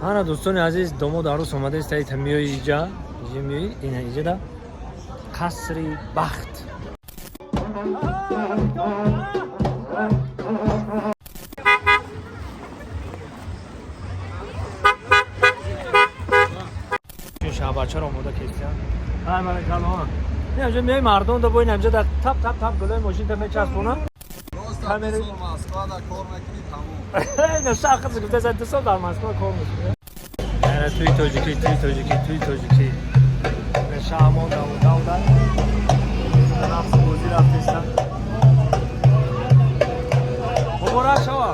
Ана, дӯстони азиз, домод, арӯс омадааст. Таита миёи, иҷа, иҷа миёи, ина иҷада қасри бахт. Шаҳбачаро омода кестиям. Ай баракалло. Инҷа миёи, мардум да бо инҷа да тап тап тап гулои мошин та мечаспонам. Камера Москва да кор мекунӣ, тамом. На шахс гуфта, за 2 сол дар Москва кор мекунӣ. Ана туи тоҷикӣ, туи тоҷикӣ, туи тоҷикӣ. Шаҳмон давуда. Рақс бозӣ рафтеста. Муборак шава.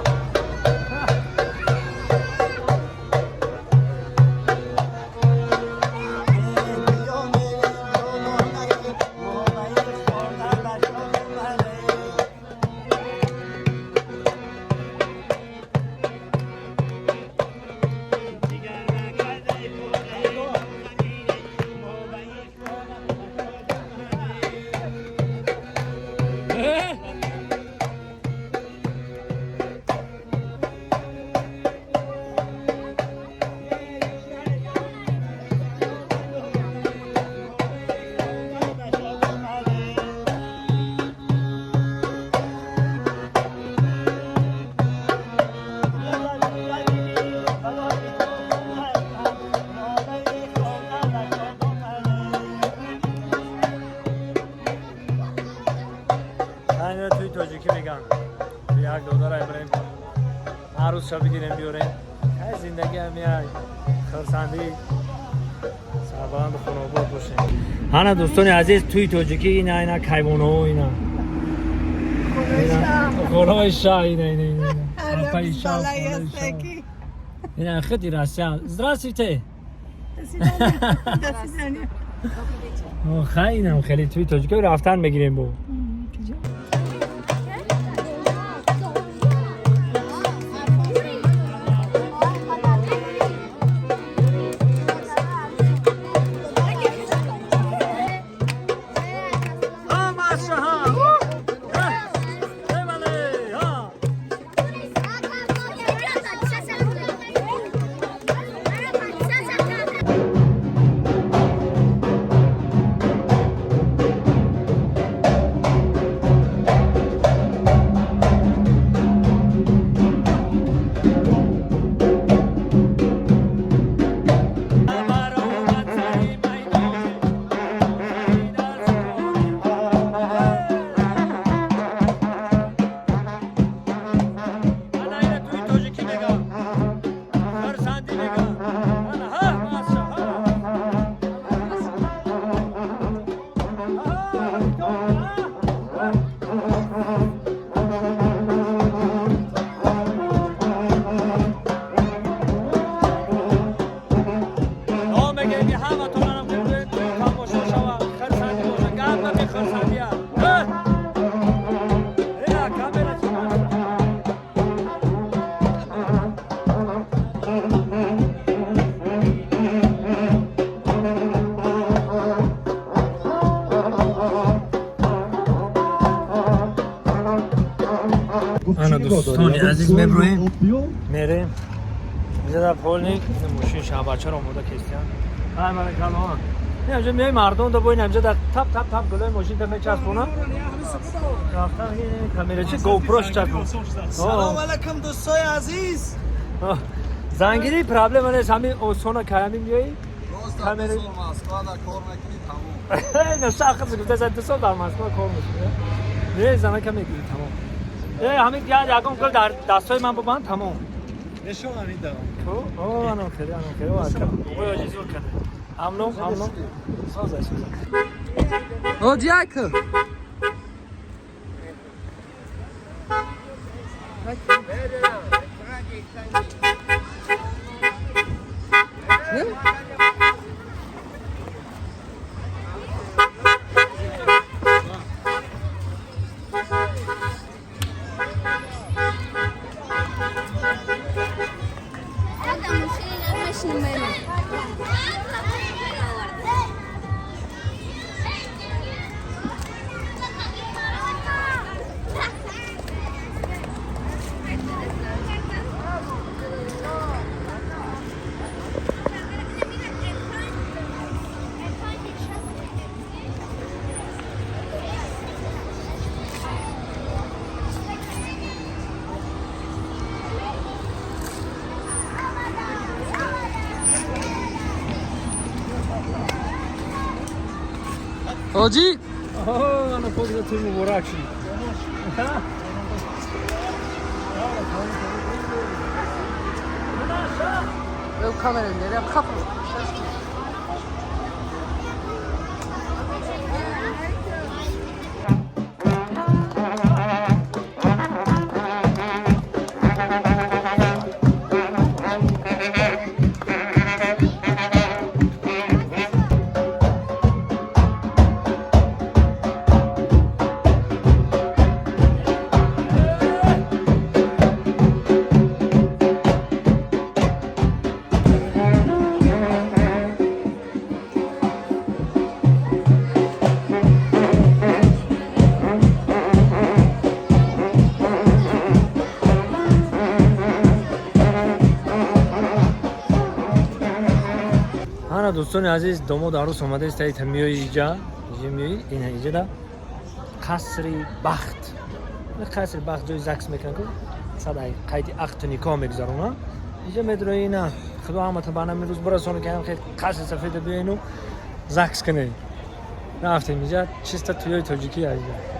Айна туи тоҷикӣ меган. Як додарай бирем. Арӯсша бигирем, биёрем. Ай зиндагӣ ҳам як хурсандӣ, сарбаланду хонобод бошем. Ана, дӯстони азиз, туи тоҷикӣ, ина, ина кайвонаҳо, ина. Хӯрои шаҳ, ина, ина, ина. Апаи шаҳ, хӯрои шаҳ. Ина хиди Россия. Здравствуйте. До свидания. Хай, инам хеле туи тоҷикӣ рафтан мегирем бо. Ана, дӯстони азиз, меброем, мерем дар полник. Мошин шаҳбачаро омода кестиям. Ай баракалло. Инҷа миёи, мардум да бо инҷа да тап тап тап гулои мошин та мечаспонам. Рафтан камерачи GoPro чакун. Салом алайкум, дӯстои азиз. Зангирӣ проблема нест, ҳамин осона каями миёи. Камера Москва да кор мекунӣ, тамом. На шахс гуфта, за 2 сол дар Москва кор мекунӣ. Не, занака мегирӣ, тамом. Э, ҳамин ягон гул дар дастҳои ман бубанд, тамом. Нишон ҳамин дам. Ту? О, ано хеле, ано хеле. Ой, оҷи зур карда. Амно, амно. Соза, соза. О, Дяка. Тоҷик. Ана покиза, туй муборак шид. Камера нерем хапа. Ҳана, дӯстони азиз, домод, арӯс омадааст. Таи миёи иҷа, иҷа миёи, ина иҷада қасри бахт. Ин қасри бахт ҷои ЗАГС мекунад ку, сад қайди ақду никоҳ мегузаронад. Иҷа медрои, ина худо ҳамата ба ҳамин рӯз бирасону, ки ҳам хел қасри сафеда биёину ЗАГС кунед. Рафтем, иҷа чиста туёи тоҷикӣ, иҷа.